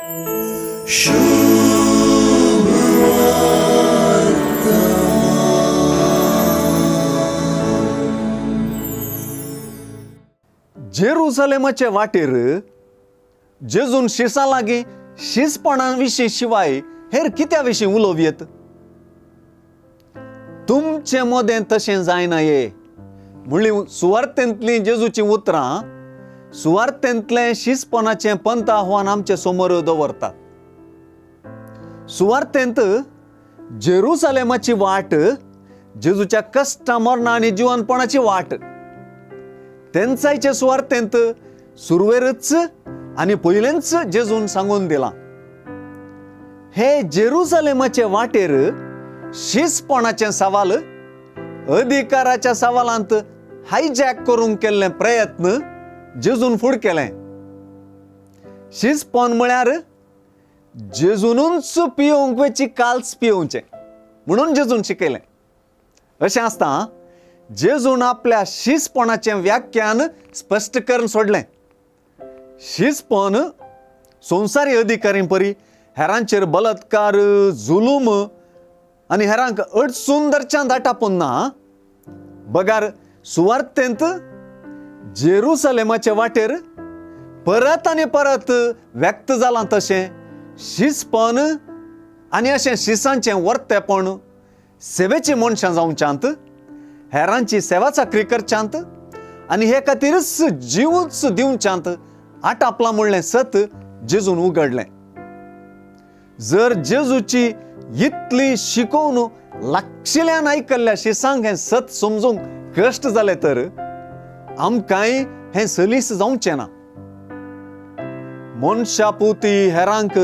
जेरुसलेमाचे वाटेर जेजून शिसां लागीं शिसपणा विशीं शिवाय हेर कित्या विशीं उलोवं येत? तुमचे मदें तशें जायना ये म्हणली सुवार्थेंतलीं जेजूचीं उतरां सुवार्थेंतलें शिसपणाचें पंथ आव्हान आमचे समोर दवरतात. सुवार्थेंत जेरुसलेमाची वाट जेजूच्या कश्टा मरणा आनी जिवनपणाची वाट. तेंचायचे सुवार्थेंत सुरवेरच आनी पयलेंच जेजून सांगून दिलां, हे जेरुसलेमाचे वाटेर शिसपणाचें सवाल अधिकाराच्या सवालांत हायजॅक करूंक केल्ले प्रयत्न जेजून फुड केलें. शिसपण म्हळ्यार जेजूनूच पियोवंक वेची काल्स पियोवचें म्हणून जेजून शिकयलें. अशें आसता जेजून आपल्या शिसपणाचें व्याख्यान स्पश्ट करून सोडलें. शिसपण संवसारी अधिकारी परी हेरांचेर बलात्कार, जुलूम आनी हेरांक अडचून धरच्यान दाटापून ना, बगार सुवार्थेंत जेरुसलेमाचे वाटेर परत आनी परत व्यक्त जालां तशें शिसपण आनी अशें शिसांचें वर्तेपण सेवेची मनशां जावच्यांत, हेरांची सेवा चाकरी करच्यांत आनी हे खातीरच जिवूच दिवच्यांत आटापलां म्हणलें सत जेजून उगडलें. जर जेजूची इतली शिकोवन लागशिल्ल्यान आयकल्ल्या शिसांक हें सत समजूंक कश्ट जाले तर आमकांय हें सलीस जावचें ना. मनशा पुती हेरांक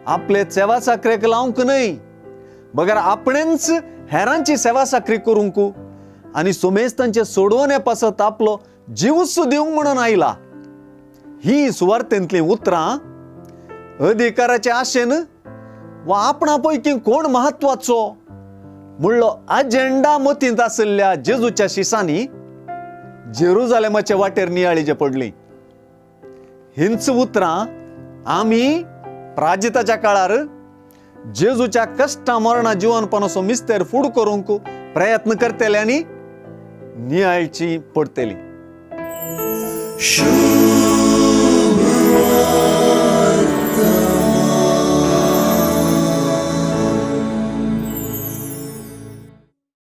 आपले सेवा चाकरेक लावंक न्हय, बगर आपणेंच हेरांची सेवा चाकरी करूंक आनी सोमेस्तांचे सोडवणे पासत आपलो जिवूच दिवंक म्हणून आयला. ही सुवार्थेंतलीं उतरां अधिकाराचे आशेन वा आपणा पैकी कोण म्हत्वाचो म्हणलो अजेंडा मतींत आशिल्ल्या जेजूच्या शिसांनी जेरुजालेमाचे वाटेर नियाळीचे पडली. हींच उतरां आमी प्राजिताच्या काळार जेजूच्या कश्टा मरणा जिवनपणाचो मिस्तेर फूड करूंक प्रयत्न करतले आनी नियाळची पडटली.